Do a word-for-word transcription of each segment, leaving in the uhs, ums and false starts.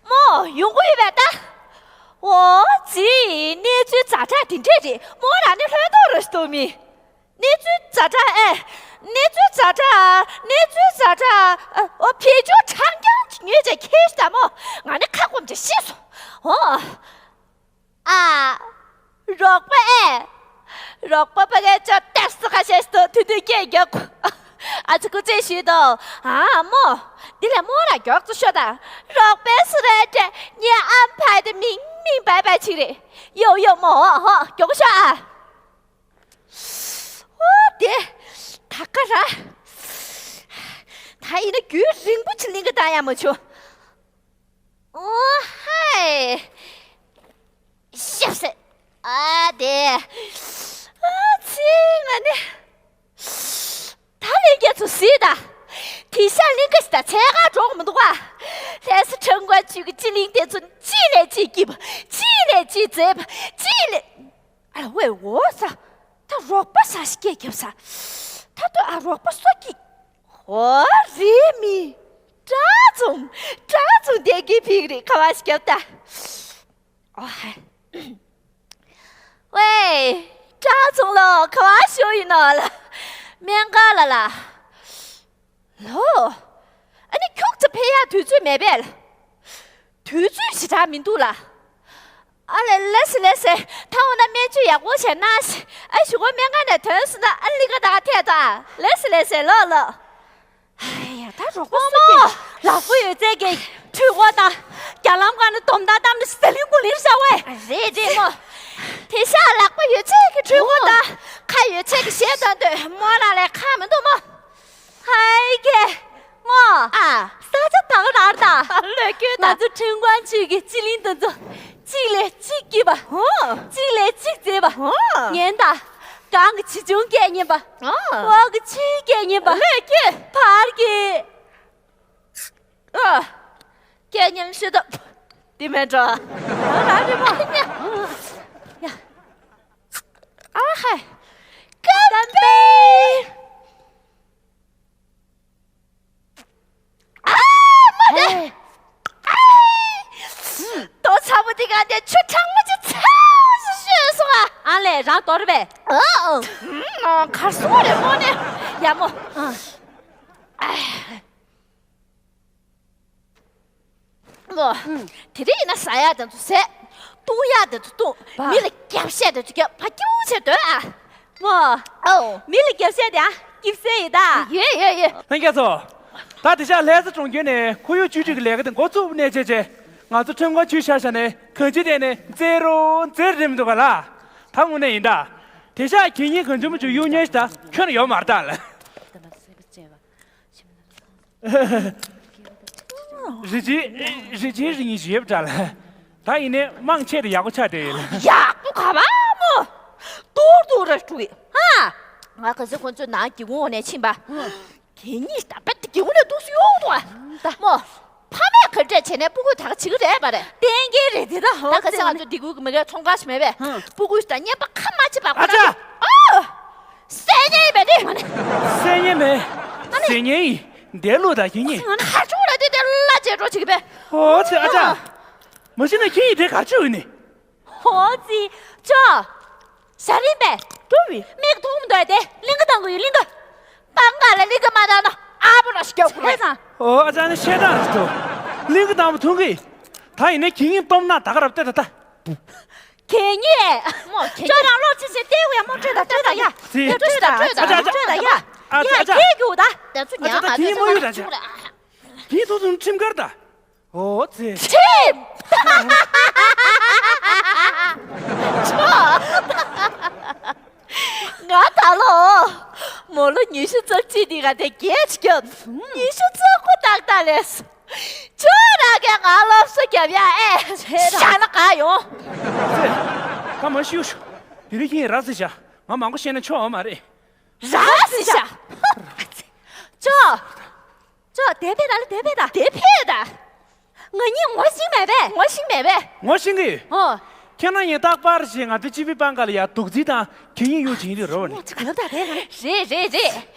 མོ་ཡོང་གི་ཡོད་པས་ད། འོ་ཙི། གནས་ཚུལ་ཛ་དྲག་དེ་འདྲས་རེད། མོ་རང་ནི་ལྷོད་མདོག་ར་ཞིག་འདུག་མི། གནས་ཚུལ་ཛ་དྲག་ཨེ། གནས་ཚུལ་ཛ་དྲག་གནས་ཚུལ་ཛ་དྲག་ཨ། འོ་བེད་སྤྱོད་དྲང་རྐྱང་ཅིག་ཉོས་བྱས་ཁྱེར་ཤི་ད་མོ། ང་ནི་ཁ་སྐོམ་བྱས་ཤི་སོང་། འོ། ཨ། རོགས་པ་ཨེ། རོགས་པ་ཕ་གིར་ཅོ་ཏེ་སུ་ཁ་ཤས་སུ་དུས་དུས་སྐད་རྒྱག་གོ། ཨ་ཙི་སྐུ་རྩེད་ཞུས་དོ། ཨ་མོ། འདི་ལས་མོ་ལ་མགྱོགས་ཙམ་ཤོག་དང་། རོགས་པས་སུ་རེད་དྲ་ངའི་ཨམ་ཕ་དེ་མིང་མིང་བའི་བའི་ཅིག་རེད། ཡོ་ཡོ་མོ་ཧོ་མགྱོགས་ཤོག་ཨ། འོ་དེ། ད་ག་ར། ད་ཡིན་ན་རྒྱུན་རིང་པོ་ཅིག་གླིང་ག་བཏང་ཡ་མ་བྱུང་། ཨོ་ཧའི། ཤབ་སེ། ཨ་དེ། ཨ་ཙི་ང་ནི། ད་ལྷན་རྒྱས་ཚོ་གཟིགས་དང་། དེང་སང་གླིང་ག་ཞིག་དང་འཚོལ་གར་འགྲོ་གི་མི་འདུག་ག། ལྷ་ས་ཁྲིམས་ཁང་ཅུས་ཀྱི་སྤྱི་གླིང་དེ་ཚོ་གཅིག་ལས་གཅིག་སྐྱིད་པ། གཅིག་ལས་གཅིག་མཛེས་པ། གཅིག་ལས། ཨ་ལ་ཝེ་འོ་ས། ད་རོགས་པ་ས་ཞིག་སྐད་རྒྱབ་ས། ད་དུ་ཨ་རོགས་པ་སོ་སྐྱིད། ཧོ་རི་མི། དྲག་ཙུང་། དྲག་ཙུང་དེ་གི་ཕིག་རི་ཁ་བ་ཞིག་རྒྱབ་ད། ཨོ་ཧེ། ཝེ། དྲག་ཙུང་ལོ་ཁ་བ་ཞོ་ཡིན་ནོ་ལ། སྨན་ཁང་ལ་ལ། ལོ། ཨ་ནི་ཁྱུག་ཙམ་ཕེབས་ཡག་དུས་ཚོད་མེད་པས་ལ། དུས་ཚོད་ཞེ་དྲག་མི་འདུག་ལ། ཨ་ལེ་ལེ་སེ་ལེ་སེ། ད་འོ་ན་སྨན་བཅོས་ཡག་པོ་བྱས་གནང་ཞིག་ཨ་གཞུག་གུ་སྨན་ཁང་ནས་ཐོན་སོང་ན་ཨ་གླིང་ག་ད་ག་ཐད་དོ་ཨ། ལེ་སེ་ལེ་སེ་ལོ་ལོ། ཨ་ཡ་ད་རོགས་པ་སུ་སྐྱེས། ལག་པ་ཡོད་ཚད་ཀྱི་འཕྲུལ་འཁོར་དང་རྒྱ་ལམ་སྒང་ནས་སྡོམ་དང་བཏང་ནས་ཟ་ལིང་གུ་ལིང་བཞག་ཝེ། རེད་རེད་མོ། དེང་སང་ལག་པ་ཡོད་ཚད་ཀྱི་འཕྲུལ་འཁོར་དང་ཁ་ཡོད་ཚད་ཀྱི་གཞས་བཏང་དུས་མོ་རང་ལས་ཁག་མི་འདུག་མོ། ཧའི་ཀེ། མོ། ཨ། ས་ཆ་ད་ག་རང་རེད་ད། ལོས་སྐྱོན་ད། ང་ཚོ་ཁྲིམས་ཁང་ཅུས་ཀྱི་སྤྱི་གླིང་དེ་ཚོ་གཅིག་ལས་གཅིག་སྐྱིད་པ། ཧོ། གཅིག་ལས་གཅིག་མཛེས་པ། ཧོ། ཉན་ད། སྒང་གི་བྱིའུ་ཆུང་སྐད་སྙན་པ། ཨོ། འོག་གི་ཆུའི་སྐད་སྙན་པ། ལོས་སྐྱོན། བར་གྱི། ཨ། སྐད་སྙན་ཤོད་དོ། འདི་མེད་འགྲོ། ཨ་ར་རི་མོ། ཡ། ཨ་ཧའི། ཀམ་པེ། ཨ་མ་དེ། ཨེ། ཨ། ཏོ་ཚ་པོ་འདི་ག་དེ་ཆུ་གྲང་མོ་ཅིག་ཚ་ཞིག་བཞོས་སོང་ཨ། ཨ་ལས་རང་དོར་བས། ཨ་ཨ། ཨ་གར་སོང་རེད་མོ་ནས། ཡ་མོ། ཨ། མོ། ཨུམ། དེ་རིང་ཡིན་ན་ཟ་ཡག་དེ་ཚོ་ཟས། བཏུང་ཡག་དེ་ཚོ་བཏུང་། བ། མི་ལ་རྒྱབ་བཤད་དེ་ཚོ་རྒྱབ་ཕ་སྐྱིད་པོ་བྱས་སྡོད་ཨ། མོ། ཨོ། མི་ལ་རྒྱབ་བཤད་དེ་ཨ་སྐྱིད་སེ་ཡིན་ད། ཡོད་ཡོད་ཡོད། ལྷན་རྒྱས་ཚོ། ད་དེ་ཤག་ལྷ་ས་གྲོང་ཁྱེར་ནས་ཁོར་ཡུག་བཅོས་སྒྲིག་གི་ལས་ཀ་དེ་འགོ་བཙུགས་ནས་བྱས་བྱས། ང་ཚོ་ཁྲིམས་ཁང་ཆུས་ཤར་ཤར་ནས་གང་ཅི་བལྟས་ནས་མཛེས་རུ་མཛེས་རུ་རེད་མི་འདུག་ག་ལ། ད་དངོས་གནས་ཡིན་ད། དེ་ཤག་གད་སྙིགས་གང་བྱུང་མང་བྱུང་གཡུག་ཉན་ཞིག་ད་ཁྱོན་ནས་ཡོད་མ་རེད་ད་ལ། རི་ཆེན། རི་ཆེན་རི་ཉིན་ཞིག་ཡོད་པ་འདྲ་ལ། ད་ཡིན་ནའི་མང་ཆེ་རེ་ཡག་པོ་ཆགས་བསྡད་ཡོད་ལ། ཡག་པོ་ག་པར་མོ། ཏོག་ཏོག་ར་སྤྲུག་གི་ཧ། ང་ག་ཚོད་ཁོང་ཚོའི་ནང་སྒེའུ་ཁུང་ནས་ཕྱིན་པ། གད་སྙིགས་ད་པད་སྒེའུ་ཁུང་ནས་འདུག་སུ་ཡོང་འདུག་ཨ། མོ། ཕ་མས་ག་འདྲས་བྱས་ནས་སྤུ་གུས་ད་ག་བྱེད་ཀྱི་རེད་པ་རེད། གཏན་འཁེལ་རེད་དེ་ད་ཧོ། ད་ག་ཚོད་ང་ཚོ་འདི་གུ་གི་མི་གའི་ཚོང་ཁང་ཞིག་མེད་པས། སྤུ་གུས་ད་བརྙན་པ་ཁ་མ་ཕྱེ་བར་ཁོ་རང་གི་ཨ། སེ་ཉེ་ཡིན་པས་ནི། སེ་ཉེ་མེད། ཨ་ནི། སེ་ཉེ་ཡིན། འདས་ལོ་ད་ཁྱེད་ཉིད། ཁ་ཆུང་ལ་དེ་དེ་ལ་བྱེད་འགྲོ་བྱེད་ཀྱི་པས། ཨོ་ཙི་ཨ་ཅག། མ་གཞི་ན་ཁྱེད་ཉིད་དེ་ག་ཆུ་ཡིན་ནི། ཨོ་ཙི། ཅོ། ཞར་ཡིན་པས། འགྲོ་བའི་མིག་མཐོང་མི་འདུག་དེ་གླིང་ག་བཏང་དགོས་ཡོད་གླིང་ག། པང་ཁ་ལ་གླིང་ག་མ་བཏང་ན་ཨ་པོ་ལ་སྐྱོ་ཁུ་རེད། ཨོ་ཨ་ཅག་ནི་བཤད་སྟངས་རེད་དོ། གླིང་ག་བཏང་བ་མཐོང་གི། ད་ཡིན་ནའི་ཁྱེད་ཉིད་སྟོབས་ན་ད་ག་རབ་ལྟོས་ད་ལྟ། གད་སྙིགས། མོ་གད་སྙིགས། ཁྱོད་རང་ལོག་ཅི་བྱེད་ལྟོས་ཡ་མོ་སྤྲོད་ད་སྤྲོད་ད་ཡ། ཙི། ཡ་སྤྲོད་ད་སྤྲོད་ད་ཨ་ཅག་ཨ་ཅག་སྤྲོད་ད་ཡ། ཨ་ཅག་ཨ་ཅག་ཡ་ཁྱེད་ཀྱི་འུ་ད། ད་ཚོ་ཨ་ཅག་ཉག་ད་ང་ཁྱེད་ཚོ་མོ་ཡུ་ད་ཅག་ཁྱེད་ཚོ་ཚོ་ཁྲིམས་འགལ་ད། ཨོ་ཙི། ཁྲིམས། ང་ད་ལོ། མོ་ལོ་ཉི་ཤུ་རྩ་གཅིག་འདི་ག་དེ་རྒྱས་ཀྱི་ཉི་ཤུ་རྩ་དགུ་ཏག་ཏག་ལས། ཁྱོད་རང་གིས་ང་སློབ་གསོ་རྒྱབ་ཡ་ཨེ། བཞག་ན་ག་ཡོང་། ད་མ་ཤི་ཤོག་དེ་རིང་ཁྱེད་ར་བཟི་བཞག་ང་མང་པོ་བཤད་ན་ཆོག་ཨ་མ་རེད། ར་བཟི་བཞག་ཅོ། ཅོ། དེ་ཕེ་ད་ལ་དེ་ཕེ་ད། དེ་ཕེ་ད། ང་གཉིས་ངོ་ཤེས་མེད་པས། ངོ་ཤེས་མེད་པས། ངོ་ཤེས་ཀྱི་ཡོད། ཨོ། ཁྱེད་རང་གཉིས་རྟག་པར་ཞིག་ང་ཚོའི་སྤྱི་པའི་པང་ཁ་ལ་ཡ་རྡོག་རྫིས་དང་གད་སྙིགས་གཡུག་བྱེད་ཀྱི་རེད་བ་ནི། ཨོ་ཅི་ག་ལ་ད་དེ་ག་ལ། རེད་རེད་རེད། བྱས་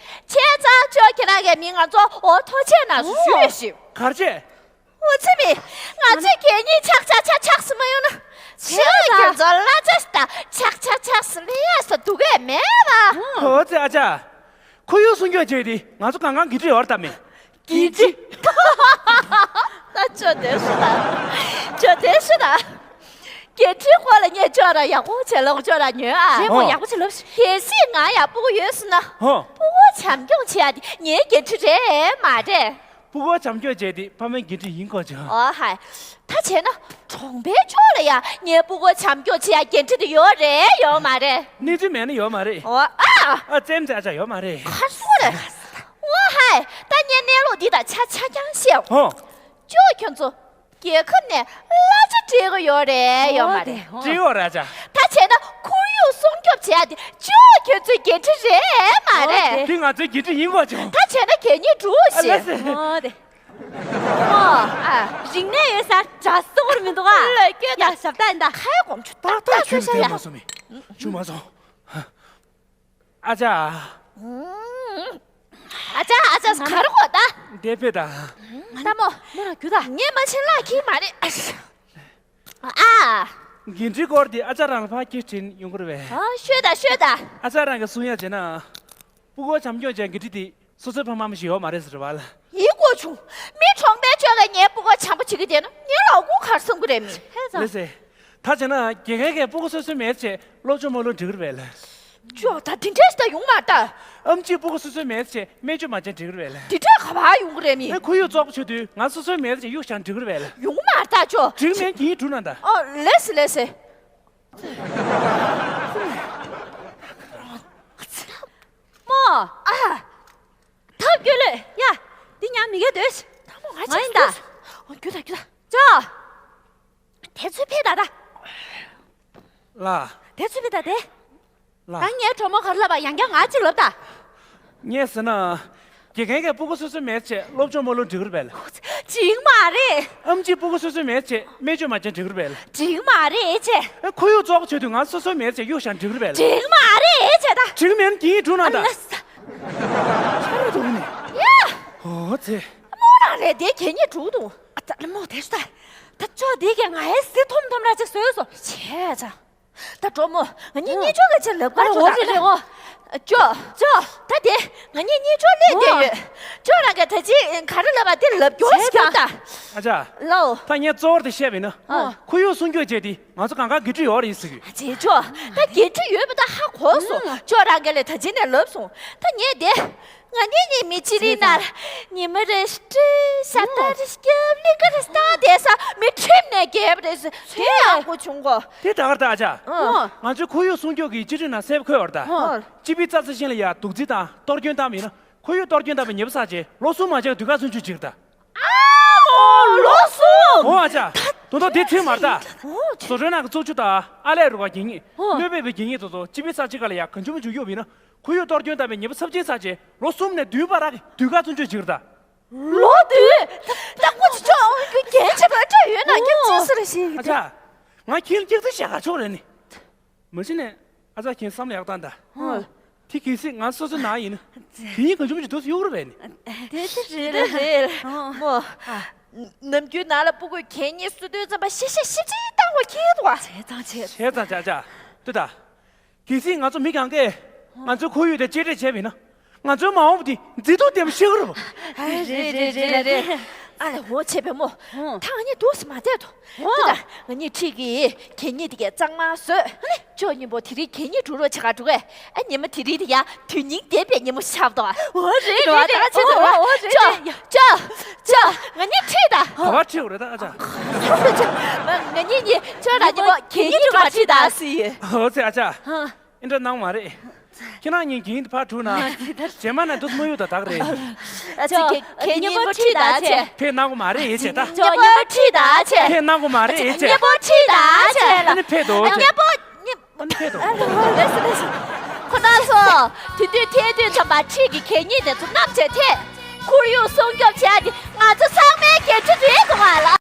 ཙང་ཅོ་ཁྱེད་རང་གིས་མི་ང་ཚོ་འོ་ཐུགས་རྗེ་གནང་ཞུ་ཞུ་ཞུ། གར་བྱས། འོ་ཙི་མི། ང་ཚོས་གད་སྙིགས་ཆག་ཆག་ཆག་ཆག་སུ་མ་ཡོང་ན། ཆོས་ཁྱོད་ཚོ་གླ་ཆ་ཞིག་དང་ཆག་ཆག་ཆག་སུ་ལེན་ཡ་ས་འདུག་གས་མེད་པ། འོ་ཙི་ཨ་ཅག་ཁོར་ཡུག་སྲུང་སྐྱོབ་བྱས་ཏེ་ང་ཚོ་གང་གང་འགན་འཁྲི་ཡོད་རེད་དམ་མེད། འགན་འཁྲི། ད་ཅོ་དེ་སུ་ད། ཅོ་དེ་སུ་ད། འགན་འཁྲི་སྐོར་ལ་ངས་ཅོ་ར་ཡག་པོ་བྱས་ལབ་ཅོ་ར་ཉོན་ཨ། རེད་མོ། ཨོ། ཡག་པོ་བྱས་ལབ་ཤིག་གལ་སྲིད་ང་ཡ་སྤུ་གུ་ཡོད་སོང་ན། ཧོ། སྤུ་གུ་བྱམས་སྐྱོང་བྱེད་ཡ་དེ་ངའི་འགན་འཁྲི་རེད་མ་རེད། སྤུ་གུ་བྱམས་སྐྱོང་བྱས་ཏེ་ཕ་མའི་འགན་འཁྲི་ཡིན་དགོས་ཀྱང་། ཨོ་ཧའི། ད་བྱས་ན་གྲོང་པའི་ཕྱོགས་ལ་ཡ་ངའི་སྤུ་གུ་བྱམས་སྐྱོང་བྱེད་ཡ་འགན་འཁྲི་དེ་ཡོད་རེད་ཡོད་མ་རེད། གནས་ཚུལ་མེད་ན་ཡོད་མ་རེད། ཨོ་ཨ། ཨ་ཙེམ་ཙེ་ཨ་ཅག་ཡོད་མ་རེད། ཁ་སོ་རེད། ཨོ་ཧའི། ད་ངས་གནས་ལུགས་འདི་དང་ཆ་ཆ་རྐྱང་བཤད། ཧོ། ཅོ་ཁྱོད་ཚོ། རྒྱལ་ཁབ་ནས་གླ་ཆ་སྤྲད་གི་ཡོད་རེད་ཡོད་མ་རེད། ཨོ་དེ་ཧོ། སྤྲད་ཡོད་རེད་ཨ་ཅག་ད་བྱས་ན་ཁོར་ཡུག་སྲུང་སྐྱོབ་བྱེད་ཡ་དེ་ཅོ་ཁྱོད་ཚོའི་འགན་འཁྲི་རེད་མ་རེད། ཨོ་དེ། དེ་ང་ཚོའི་འགན་འཁྲི་ཡིན་དགོས་ཀྱང་། ད་བྱས་ན་གད་སྙིགས་འགྲོ་ཨ་ལ་ཞིག་སེ། ཨོ་དེ། ཨོ་ཨ། རིག་གནས་ཡོད་ས་འདྲ་སོ་གོར་མི་འདུག་ཨ། ལོས་སྐྱོ་ཡ་ད། ཞབས་ཏ་ཡིན་ད། ཁའི་གོམ་ཆུ་ཏག་ཏག་ཏག་ཁྱོད་ཤ་ཤ་ཡ། མ་སོང་མི། ཆུ་མ་སོང་། ཨ་ཅག་ཨ་ཅག་ཨ་ཅག་ག་རེ་གོ་ད། འདས་པས་ད། ལྟ་མོ། མོ་རང་རྒྱུ་ད། ངས་མ་ཕྱིན་ལག་གི་མ་རེད། ཨ། འགན་འཁྲི་སྐོར་དེ་ཨ་ཅག་རང་ལ་ཕར་སྐད་འཕྲིན་ཡོང་གི་རེད་པས། ཨ་ཤོད་ད་ཤོད་ད། ཨ་ཅག་རང་གིས་གསུང་ཡ་བྱས་ན། སྤུ་གུ་བྱམས་སྐྱོང་བྱས་འགན་འཁྲི་དེ་སོ་སོའི་ཕ་མ་མ་ཞིག་ཡོད་མ་རེད་ཟེར་བ་ལ། ཡིན་དགོས་བྱུང་། མི་གྲོང་པའི་ཕྱོགས་ཀྱི་ངའི་སྤུ་གུ་བྱམས་པོ་བྱེད་ཀྱི་བསྡད་ན་ངའི་ལག་ཁུག་ག་རེ་བསམ་གི་རེད་མི། ཧེ་ཙང་། ལགས་སེ། ད་བྱས་ན་དགེ་རྒན་གྱིས་སྤུ་གུ་སོ་སོའི་མེད་ཚེ་སློབ་སྦྱོང་མ་ལོན་འགྲིག་གི་རེད་པས་ལགས། ཅོ་ད་དེ་འདྲས་ཞིག་ད་ཡོང་མ་ད། ཨམ་ཆིས་སྤུ་གུ་སོ་སོའི་མེད་ཚེ་སྨན་བཅོས་མ་བྱས་འགྲིག་གི་རེད་པས་ལགས། དེ་འདྲས་ག་པར་ཡོང་གི་རེད་མི། ཨེ་ཁོར་ཡུག་བཙོག་པོ་བྱེད་དུས་ང་སོ་སོའི་མེད་ཚེ་གཡུག་བཞག་འགྲིག་གི་རེད་པས་ལགས། ཡོང་མ་ད་ཅོ། འགྲིག་མིན་གྱིས་འགྲུབ་ན་ད། ཨོ་ལགས་སེ་ལགས་སེ། མོ། ཨ། ཐབས་སྐྱོ་ལོས་ཡ། འདི་ཉམས་མི་དགོས་འདོད། ད་མོ་ང་ང་ཡིན་ད། ཨོ་རྒྱུ་ད་རྒྱུ་ད། ཅོ། དེ་ཚོའི་ཕེ་ད་ད། ལ། དེ་ཚོའི་ཕེ་ད་དེ། ལ། ད་ངའི་གྲོགས་མོ་ག་རེ་ལབ་པ་ཡང་བསྐྱར་ང་ཅི་ལབ་ད། ངས་ཟེར་ན། དགེ་རྒན་གྱིས་སྤུ་གུ་སོ་སོའི་མེད་ཚེ་སློབ་སྦྱོང་མ་ལོན་འགྲིག་གི་རེད་པས་ལགས། འགྲིག་མ་རེད། ཨམ་ཆིས་སྤུ་གུ་སོ་སོའི་མེད་ཚེ་སྨན་བཅོས་མ་བྱས་འགྲིག་གི་རེད་པས་ལགས། འགྲིག་མ་རེད་ཅེ། ཨེ་ཁོར་ཡུག་བཙོག་པོ་བྱེད་དུས་ང་སོ་སོའི་མེད་ཚེ་གཡུག་བཞག་འགྲིག་གི་རེད་པས་ལགས། འགྲིག་མ་རེད་ཅེ་ད། འགྲིག་མིན་གྱིས་འགྲུབ་ན་ད། ཨ་ལ་ས། ཆར་འདུག་ནི། ཡ། ཨོ་ཙེ། མོ་རང་རེད་དེ་གད་སྙིགས་འགྲོ་འདུག་ཨ་ད་མོ་དེ་ཤུ་ད། ད་ཅོ་དེ་གས་ང་ཡའི་གཟི་འཐོམ་འཐོམ་ར་ཅིག་བཟོས་སོང་། བྱས་ཙང་། ད་གྲོགས་མོ། ང་གཉིས་གཉིས་ཆོག་ག་ཅེ་ལབ་ག་ཨ་ཅོ་འོ་རེད་རེད་འོ། ཅོ། ཅོ། ད་དེ། ང་གཉིས་གཉིས་ཆོག་ལས་འོ། བསྡད་ཡོད། ཅོ་རང་ག་ད་ཅི་ག་རེ་ལབ་པ་དེ་ལབ་སྐྱོར་བྱས་ཞིག་ད། ད། ཨ་ཅག་ལའོ། ད་ངས་གཙོ་བོར་དེ་བཤད་པ་ཡིན་ན། ཨ། ཁོར་ཡུག་སྲུང་སྐྱོབ་བྱས་ཏེ་ང་ཚོ་གང་ག་འགན་འཁྲི་ཡོད་རེད་ཟེར་གི། ཨ་ཅེ་ཅོ། ད་འགན་འཁྲི་ཡོད་པ་ད་ཧ་གོ་སོང་། ཨ། ཅོ་རང་ག་ལས་ད་ཅི་ནས་ལབ་སོང་། ད་ངས་དེ། ང་གཉིས་གཉིས་མི་གཅིག་རིང་ནར། ཉི་མ་རེ་སྤྲོད། ཞབས་ཏ་རེ་སྐྱབས། ལིང་ག་རེ་བཏང་བསྡད་ས་མི་ཁྲིམས་ནས་རྒྱལ་བ་རེད་ཟེར་དེ་ཡག་པོ་བྱུང་གོ། དེ་ད་གར་ད་ཨ་ཅག་ཨོ། ང་ཚོའི་ཁོར་ཡུག་སྲུང་སྐྱོབ་ཀྱི་བཅའ་ཁྲིམས་ནང་གསལ་པོ་འཁོད་ཡོད་རེད་ད། ཨོ། སྤྱི་པའི་རྩྭ་ས་གཞན་ལ་ཡ་དུག་རྫས་དང་གཏོར་སྐྱོན་བཏང་བ་ཡིན་ན་ཁོར་ཡུག་གཏོར་སྐྱོན་བཏང་བའི་ཉེས་པ་བསགས་རྗེས་ལོ་གསུམ་མ་བརྒྱབ་དུས་བཀག་བཙོན་འཇུག་བྱེད་ཀྱི་རེད་ད། ཨོ་ལོ་གསུམ། ཨོ་ཨ་ཅག་དོན་དག་དེ་ཁྲིམས་མ་རེད་ད། ཨོ། བཟོ་གྲྭའི་ནང་གི་བཙོག་ཆུ་དང་ཨ་ལས་རུ་བ་གད་སྙིགས། ཨོ། གནོད་པའི་བའི་གད་སྙིགས་དེ་ཚོ་སྤྱི་པའི་རྩྭ་ས་གཅིག་ཁ་ལ་ཡ་གང་བྱུང་མང་བྱུང་གཡུགས་པ་ཡིན་ན། ཁོར་ཡུག་གཏོར་སྐྱོན་བཏང་བའི་ཉེས་པ་ཚབས་ཆེན་བསགས་རྗེས་ལོ་གསུམ་ནས་བདུན་བར་དུས་བཀག་བཙོན་འཇུག་བྱེད་ཀྱི་རེད་ད། ལོ་བདུན། ད་ཀུ་ཅི་ཅོ་རྒྱན་ཆེ་བ་འདྲ་ཡོད་ན་ཨོ། སྐྱབས་རྗེ་སུ་རེ་ཞིག་ཨ་ཅག་ང་ཁྱེད་སྐྱག་རྫུན་བཤད་ག་ཆོག་རེད་ནི། མ་གཞི་ནས་ཨ་ཅག་ཁྱེད་བསམ་བློ་ཡག་བཏང་ད། ཨོ། དེ་གལ་སྲིད་ང་སོ་སོའི་ནང་ཡིན་ན། གད་སྙིགས་གང་བྱུང་མང་བྱུང་འདུག་སེ་གཡུག་རེད་པས་ནི། དེ་དེ་རེད་རེད། མོ། ནམ་རྒྱུན་ནང་ལ་སྤུ་གུས་གད་སྙིགས་སུབ་དུས་ཙམ་པ་ཤི་ཤ་ཤི་ཅིག་བཏང་བ་ཁྱེད་འདུག་བ། བྱས་ཙང་བྱས། བྱས་ཙང་ཅག་ཅག་ལྟོས་ད། གལ་སྲིད་ང་ཚོ་མི་གང་གས་ང་ཚོའི་ཁོར་ཡུག་དེ་གཅེས་སྤྲས་བྱས་པ་ཡིན་ན། ང་ཚོའི་མ་འོངས་པ་དེ་མཛེས་སྡུག་ལྡན་པ་ཤེས་ཀྱི་རེད་པ། རེད་རེད་རེད་རེད། ཨ་ལ་འོ་བྱས་པས་མོ། ད་ང་གཉིས་འདུག་སེ་མ་བསྡད་དོ། ཨོ། ད་ང་གཉིས་ཁྲིད་ཀྱིས་གད་སྙིགས་དེ་གས་གཙང་མ་བཟོས། ཅོ་གཉིས་པོ་དེ་རིང་གད་སྙིགས་སྒྲུག་རོགས་བྱེད་ག་འགྲོ་གས། ཨ་ཉི་མ་དེ་རིང་དེ་ཡ་དོན་སྙིང་ལྡན་པའི་ཉིན་མོ་ཆགས་འདུག་ཨ། འོ་རེད་རེད་རེད། ཨོ་ཨོ་རེད་ཅོ་རེད། ཅོ་ཅོ། ང་གཉིས་ཁྲིད་ད། ག་པར་ཁྲིད་དགོས་རེད་ད་ཨ་ཅག་ང་གཉིས་གཉིས་ཅོ་ར་གཉིས་པོ་གད་སྙིགས་སྒྲུག་ག་ཁྲིད་ད་ཟེར་ཡོད། འོ་ཙི་ཨ་ཅག་ཨ། ཨེ་འདྲ་གནང་མ་རེད། ཁྱེད་རང་གཉིས་གད་སྙིགས་དེ་ཕར་སྒྲུག་ན། རྗེས་མ་ནས་དུ་དམར་ཡོལ་དང་དག་རེད། ཨ་ཙི་གད་གད་སྙིགས་པོ་ཁྲིད་ད་ཅེ། ཕེབས་གནང་དགོས་མ་རེད་ཡེ་ཅེ་ད། གད་སྙིགས་པོ་ཁྲིད་ད་ཅེ། ཕེབས་གནང་དགོས་མ་རེད་ཡེ་ཅེ་ད། གད་སྙིགས་པོ་ཁྲིད་ད་ཅེ། ཨ་ནི་ཕེབས་དོ་ཅེ། གད་སྙིགས་པོ་གཉིས། ཨ་ནི་ཕེབས་དོ། ཨ་ལོ་ལོ་ལོ་ལོ། ཁོ་ན་སོ། དེ་དུས་ཐལ་དུས་ཙམ་པ་ཁྲིད་ཀྱི་གད་སྙིགས་དེ་ཚོ་བསྣམས་བྱས་ཐལ། ཁོར་ཡུག་སྲུང་སྐྱོབ་བྱས་ཏེ་ང་ཚོ་ཚང་མའི་འགན་འཁྲི་རེད་འདུག་ཨ་ལ།